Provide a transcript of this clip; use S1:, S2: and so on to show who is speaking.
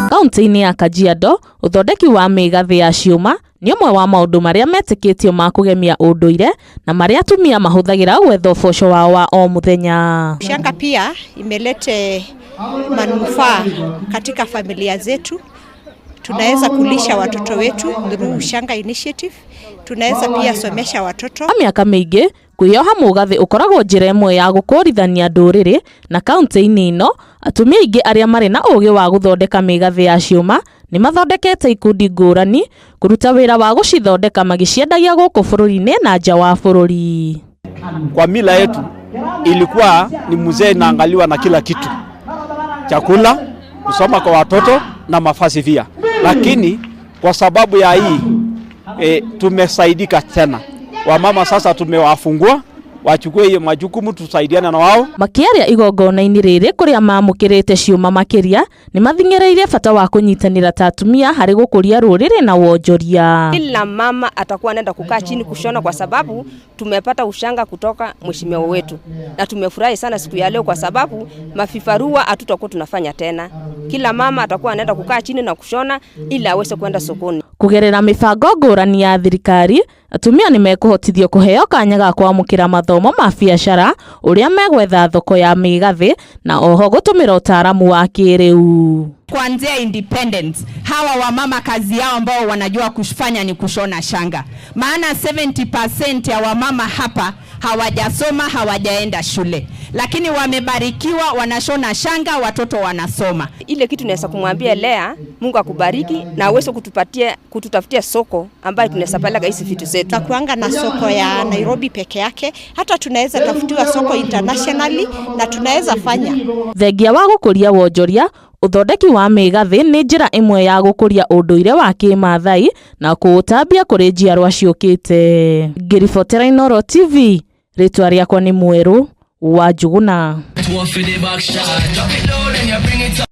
S1: Kaunti-inĩ ya Kajiado, ũthondeki wa mĩgathĩ ya ciũma nĩ ũmwe wa maũndũ marĩa metĩkĩtio ma kũgemia ũndũire na marĩa atumia mahũthagĩra gwetha ũboco wao wa o mũthenya.
S2: Shanga pia imelete manufaa katika familia zetu. Tunaweza kulisha watoto wetu through Shanga Initiative. Tunaweza pia somesha watoto.
S1: Kwa mĩaka mĩingĩ, kwĩyoha mũgathĩ ũkoragwo njĩra ĩmwe ya gũkũrithania ndũrĩrĩ na kaunti-inĩ ĩno, atumia aingĩ arĩa marĩ na ũgĩ wa gũthondeka mĩgathĩ ya ciũma nĩ mathondekete ikundi ngũrani kũruta wĩra wa gũcithondeka magĩciendagia gũkũ bũrũri-inĩ na nja wa bũrũri.
S3: Kwa mila yetu ilikuwa ni mzee inaangaliwa na kila kitu, chakula, kusoma kwa watoto na mavazi pia, lakini kwa sababu ya hii tumesaidika tena. Wamama sasa tumewafungua wachukue hiyo majukumu, tusaidiane na wao.
S1: Makĩaria igongona-inĩ rĩrĩ kũrĩa mamũkĩrĩte ciũma makĩria nĩ mathing'ĩrĩirie bata wa kũnyitanĩra ta atumia harĩ gũkũria rũrĩrĩ na wonjoria.
S4: Kila mama atakuwa anaenda kukaa chini kushona, kwa sababu tumepata ushanga kutoka mheshimiwa wetu, na tumefurahi sana siku ya leo, kwa sababu mavibarua hatutakuwa tunafanya tena. Kila mama atakuwa anaenda kukaa chini na kushona ili aweze kwenda sokoni.
S1: Kũgerera mĩbango ngũrani ya thirikari, atumia nĩ mekũhotithio kũheo kanya ga kwamũkĩra mathomo ma biacara ũrĩa megwetha thoko ya mĩgathĩ na oho gũtũmĩra ũtaaramu wa kĩrĩu.
S5: Kuanzia independence hawa wamama kazi yao ambao wanajua kufanya ni kushona shanga, maana 70% ya wamama hapa hawajasoma, hawajaenda shule, lakini wamebarikiwa, wanashona shanga, watoto wanasoma.
S4: Ile kitu naweza kumwambia Lea, Mungu akubariki na aweze kutupatia kututafutia soko ambayo tunaweza peleka hizi vitu zetu.
S2: Tunakuanga na soko ya Nairobi peke yake, hata tunaweza tafutiwa soko internationally na tunaweza fanya.
S1: Thengia wa gũkũria wonjoria, ũthondeki wa mĩgathĩ nĩ njĩra ĩmwe ya gũkũria ũndũire wa kĩmathai na kũũtambia kũrĩ njiarwa ciũkĩte. Ngĩribotera Inooro TV, rĩtwa rĩakwa nĩ Mwerũ wa Njuguna.
S6: Two for the back shot. Drop it low, then you bring it up.